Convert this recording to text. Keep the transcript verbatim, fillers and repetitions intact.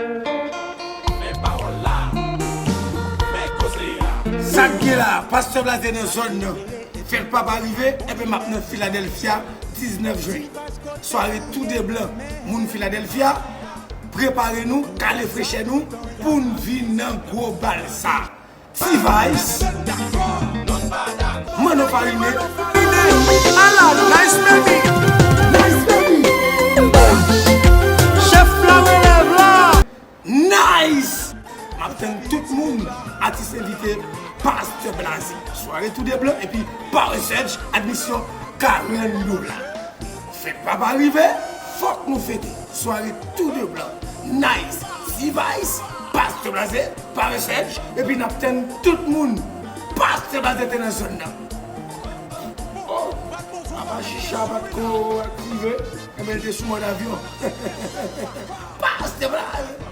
Men pawòl la, men koze a. Sa k gen la, Pastè Blaze nan zòn nan. Fèt papa rive, enben m ap nan Philadelphia diznèf jen. Sware tou de blan. Moun Philadelphia, prepare nou, kale frechè nou pou n vin nan gwo bal sa. T-Vice, Manno Farine, Ine, Ala, Nice Baby, Nice Baby, Chèf la relèv la. Nice! M ap tann tout moun, atis envite, Pastè Blaze. Sware tou de blan epi Power Surge, admisyon karant dola. Fèt papa rive, fòk nou fete. Sware tou de blan. Nice, T-Vice, Pastè Blaze, Power Surge, epi n ap tann tout moun. Pastè Blaze te nan zòn nan. Oh, apa chicha pa t ko aktive, enben l te sou mòd avyon. Pastè Blaze.